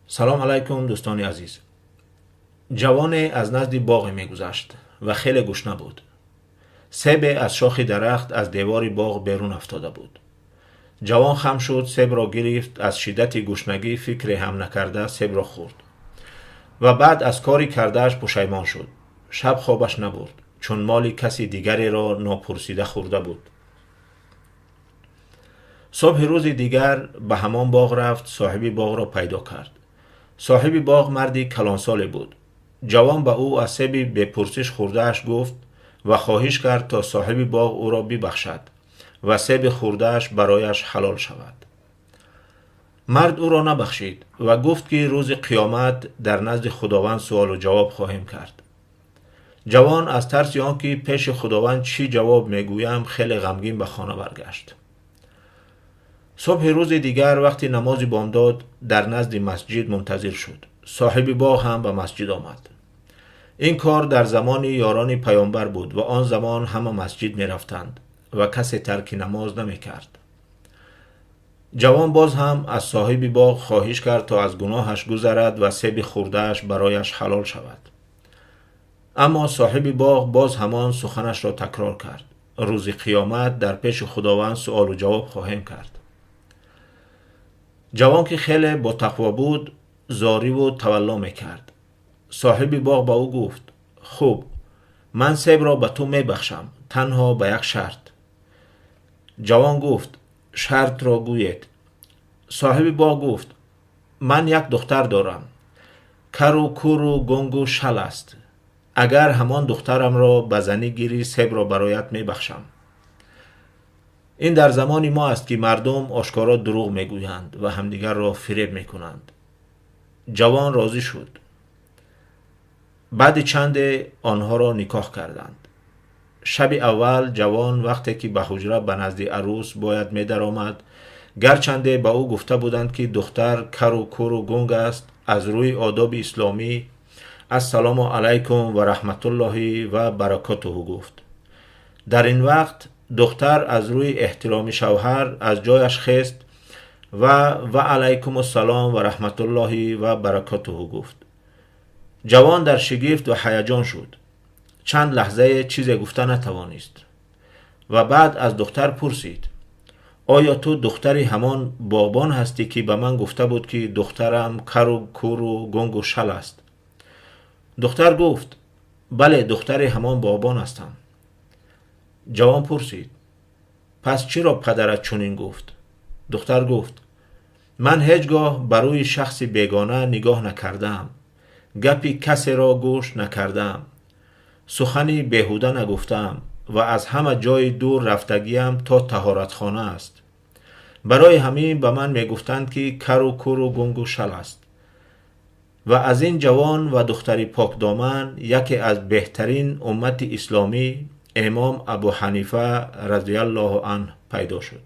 Салом алайкум, дӯстони азиз. Ҷавоне аз назди боғе мегузашт ва хеле гушна буд. Себе аз шохи дарахт аз девори боғ берун афтода буд. Ҷавон хам шуд, себро гирифт, аз шиддати гушнагӣ фикре ҳам накарда себро хӯрд ва баъд аз кори кардааш пушаймон шуд. Шаб хобаш набурд, чун моли каси дигареро нопурсида хӯрда буд. Субҳи рӯзи дигар ба ҳамон боғ рафт, соҳиби боғро пайдо кард. Соҳиби боғ марди калонсоле буд. Ҷавон ба ӯ аз себи бепурсиш хӯрдааш гуфт ва хоҳиш кард, то соҳиби боғ ӯро бибахшад ва себи хӯрдааш барояш ҳалол шавад. Мард ӯро набахшид ва гуфт, ки рӯзи қиёмат дар назди Худованд суолу ҷавоб хоҳем кард. Ҷавон аз тарси он ки пеши Худованд чӣ ҷавоб мегӯям, хеле ғамгин ба хона баргашт. Субҳи рӯзи дигар вақти намози бомдод дар назди масҷид мунтазир шуд. Соҳиби боғ ҳам ба масҷид омад. Ин кор дар замони ёрони паёмбар буд ва он замон ҳама масҷид мерафтанд ва касе тарки намоз намекард. Ҷавон боз ҳам аз соҳиби боғ хоҳиш кард, то аз гуноҳаш гузарад ва себи хӯрдааш барояш ҳалол шавад. Аммо соҳиби боғ боз ҳамон суханашро такрор кард: рӯзи қиёмат дар пеши Худованд суолу ҷавоб хоҳем кард. Ҷавон, ки хеле ботақво буд, зориву тавалло мекард. Соҳиби боғ ба ӯ гуфт: «Хуб, ман себро ба ту мебахшам, танҳо ба як шарт». Ҷавон гуфт: «Шартро гӯед». Соҳиби боғ гуфт: «Ман як духтар дорам, кару куру гунгу шал аст. Агар ҳамон духтарамро ба занӣ гирӣ, себро бароят мебахшам». Ин дар замони мо аст, ки мардум ошкоро дурӯғ мегӯянд ва ҳамдигарро фиреб мекунанд. Ҷавон розӣ шуд. Баъди чанде онҳоро никоҳ карданд. Шаби аввал ҷавон вақте ки ба ҳуҷра ба назди арӯс бояд медаромад, гарчанде ба ӯ гуфта буданд, ки духтар кару куру гунг аст, аз рӯи одоби исломӣ «Ассалому алайкум ва раҳматуллоҳи ва баракотуҳу» гуфт. Дар ин вақт духтар аз рӯи эҳтироми шавҳар аз ҷояш хест ва «Ва алайкум ассалом ва раҳматуллоҳи ва баракотуҳу» гуфт. Ҷавон дар шигифт ва ҳаяҷон шуд, чанд лаҳзае чизе гуфта натавонист ва баъд аз духтар пурсид: «Оё ту духтари ҳамон боғбон ҳастӣ, ки ба ман гуфта буд, ки духтарам кару куру гунгу шал аст?» Духтар гуфт: «Бале, духтари ҳамон боғбон ҳастам». Ҷавон пурсид: «Пас чиро падарат чунин гуфт?» Духтар гуфт: «Ман ҳеҷ гоҳ ба рӯи шахси бегона нигоҳ накардаам, гапи касеро гӯш накардаам, сухани беҳуда нагуфтаам ва аз ҳама ҷои дур рафтагиам то таҳоратхона аст. Барои ҳамин ба ман мегуфтанд, ки кару куру гунгу шал аст». Ва аз ин ҷавон ва духтари покдоман яке аз беҳтарин уммати исломӣ, имом Абу Ҳанифа разияллоҳу анҳ, пайдо шуд.